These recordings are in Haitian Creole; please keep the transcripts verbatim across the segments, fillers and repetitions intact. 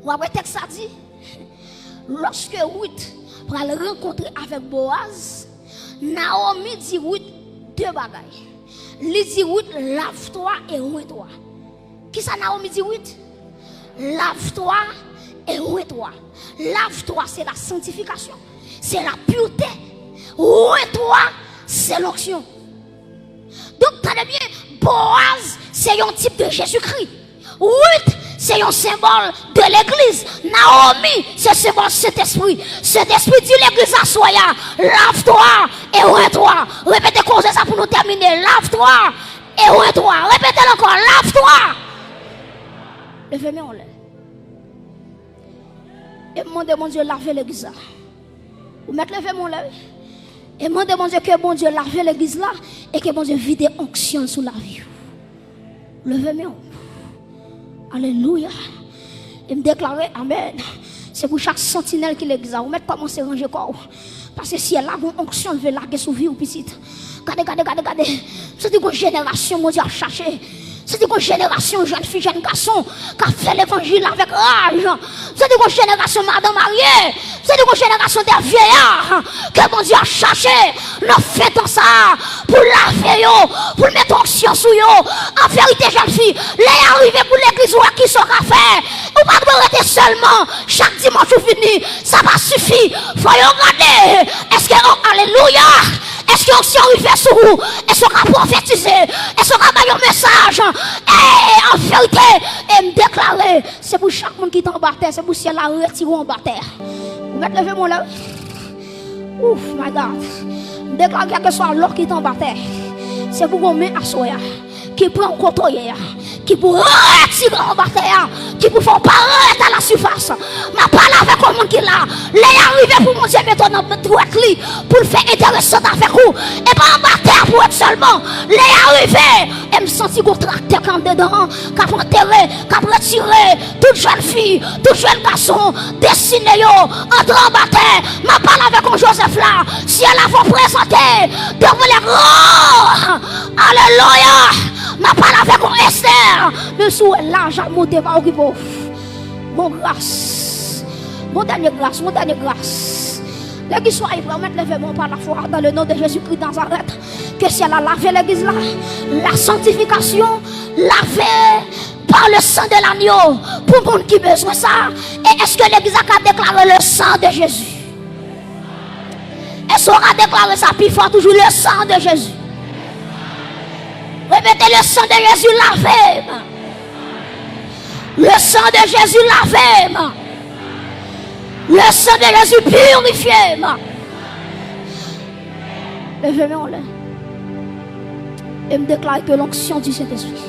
Ou apre tèks la di, lòske Ruth pral rankontre avèk Boaz, Naomi di Ruth de bagay. Li di Ruth, lave-toi et oins-toi. Kisa Naomi di Ruth? Lave-toi et oins-toi. Lave-toi, c'est la sanctification, c'est la pureté. Oins-toi, c'est l'onction. Donk, tande byen, Boaz se yon tip de Jezikri. Ruth se yon senbòl de legliz. Naomi se senbòl Sentespri. Sentespri di legliz aswè a, lave-toi et oins-toi. Repete koze sa pou nou tèmine. Lave-toi et oins-toi. Repete l ankò, lave-toi. Leve men w anlè. E m mande Bondye lave legliz la. Ou mèt leve men w anlè, wi. E mande Bondye ke Bondye lave legliz la e ke Bondye vide onksyon l sou lavi w. Leve men w. Alelouya. E m deklare, amèn. Se pou chak santinèl ki legliz la. Ou mèt kòmanse ranje kò w. Paske syèl la gon onksyon l vle lage sou vi w, pitit. Gade, gade, gade, gade. M santi gon jenerasyon Bondye ap chache. M santi gon jenerasyon jèn fi, jèn gason k ap fè levanjil avèk raj. M santi gon jenerasyon madanm marye. M santi gon jenerasyon de vyeya. Ke Bondye ap chache nan fen tan sa a pou lave yo, pou l mete onksyon sou yo. An verite, jèn fi, lè y a rive pou legliz wè kisa w ka fè. Ou pa dwe rete sèlman chak dimanch ou vini. Sa pa sifi. Fò yo gade. Èske, oh, alelouya! Èske onksyon rive sou ou? Èske w ka pwofetize? Èske w ka bay yon mesaj? E, an verite, e m deklare, se pou chak moun ki te anba tè, se pou syèl la retire w anba tè. Ou mèt leve men w la, wi. Ouf, my God. M deklare kèlkeswa lò ki te anba tè, se pou gon men aswè a ki pran w kote w ye a, ki pou retire w anba tè a, ki pou fè w parèt a la sifas. M ap pale avèk yon moun ki la. Lè y a rive pou Bondye mete w nan dwèt li, pou l fè enteresan avèk ou, e pa anba tè a pou w ret sèlman. Lè y a rive, e m santi gon traktè k andedan an, k ap antere, k ap retire tout jèn fi, tout jèn gason, destine yo antre anba tè. M ap pale avèk yon Jozèf la. Syèl la fò prezante devan lè gran. Alelouya! M ap pale avèk yon Estè. Menm si w wè laj ap monte, pa okipe w. Bon gras. Bon dènye gras, bon dènye gras. Legliz, soyez prêts, ou mèt leve men w pa lafwa, dans le nom de Jésus-Christ Nazareth. Ke syèl la lave legliz la. La sanctification, lavé par le sang de l'agneau. Pou moun ki bezwen sa. E èske legliz la ka deklare le sang de Jésus? Èske w ka deklare sa pi fò toujou? Le sang de Jésus. Repete, le sang de Jésus lave m. Le sang de Jésus lave m. Le sang de Jésus purifie m. Leve men w anlè. E m deklare ke l'onction du Saint-Esprit,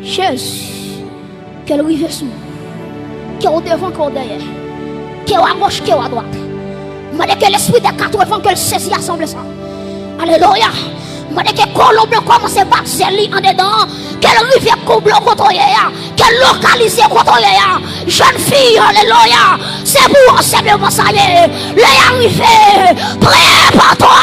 Jezi, ke l rive sou ou. Ke w devan, ke w dèyè. Ke w agoch, ke w adwat. Mande ke lespri dè katreven ke l sezi asanble sa. Alelouya. Mande ke kolonb lan kòmanse bat zèl li andedan an. Ke l rive koublo kote w ye a. Ke l lokalize kote w ye a. Jèn fi, alelouya. Se pou ansèyman sa ye. Lè a rive. Prépare-toi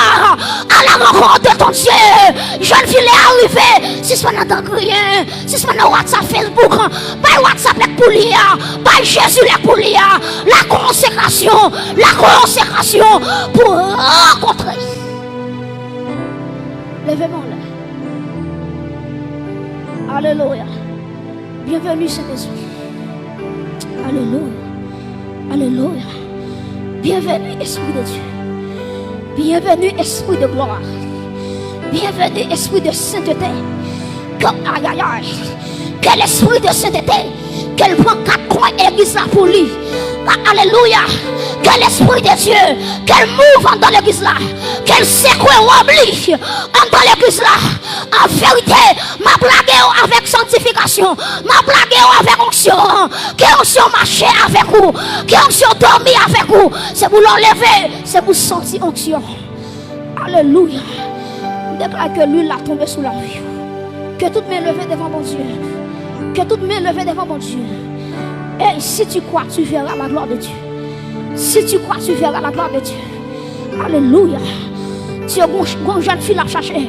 à la rencontre de ton Dieu. Jèn fi, lè a rive. Sispann antann griyen. Sispann nan WhatsApp, Facebook. Bay WhatsApp lè k pou li a. Bay Jezi lè k pou li a. La consécration. La consécration pou rankontre. Leve men w anlè. Alelouya. Bienvenue, Saint-Esprit. Alelouya. Alelouya. Bienvenue, Esprit de Dieu. Bienvenue, Esprit de gloire. Bienvenue, Esprit de sainteté. Ke, ayayay. Ke lespri de sainteté, ke l pran kat kwen legliz la pou li. A, alelouya. Ke lespri de Dye, ke l mouv anndan legliz la. Ke l sekwe wòb li anndan legliz la. An verite, m ap lage w avèk sanktifikasyon. M ap lage w avèk onksyon. Ke onksyon mache avèk ou. Ke onksyon dòmi avèk ou. Se pou lè w leve, se pou w santi onksyon. Alelouya. M deklare ke lwil la tonbe sou lavi w. Ke tout men leve devan Bondye. Ke tout men leve devan Bondye. Et si tu crois, tu verras la gloire de Dieu. Si tu crois, tu verras la gloire de Dieu. Alelouya. Dye, gon, gon jèn fi l ap chache.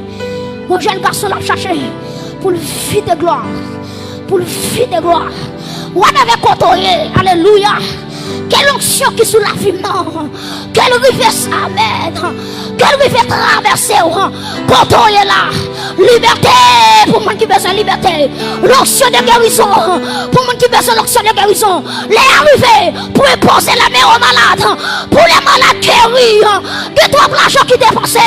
Gon jèn gason l ap chache. Pou l vide glwa. Pou l vide glwa. Whatever kote w ye, alelouya. Ke lonksyon ki sou lavi m nan, ke l rive sa, amèn. Ke l rive travèse w, kote w ye la. Libète pou moun ki bezwen libète. Lonksyon de gerizon pou moun ki bezwen lonksyon de gerizon. Lè a rive pou enpoze lame o malad, pou le malad geri. Gen twòp lajan ki depanse.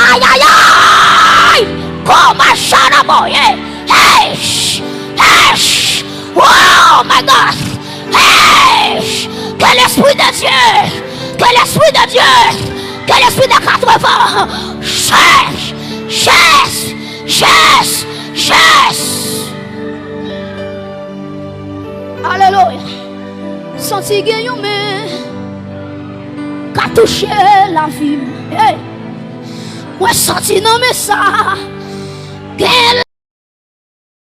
Ayayay! Koma chana boye. Hey! Hey! Oh my God! Hey! Que l'Esprit de Dieu, que l'Esprit de Dieu, que l'Esprit de quatre-vingts, Jès, Jès, Jès, Jès. Alelouya. Santi gen yon men ka touche lavi m. Hey! Mwen santi nan men sa.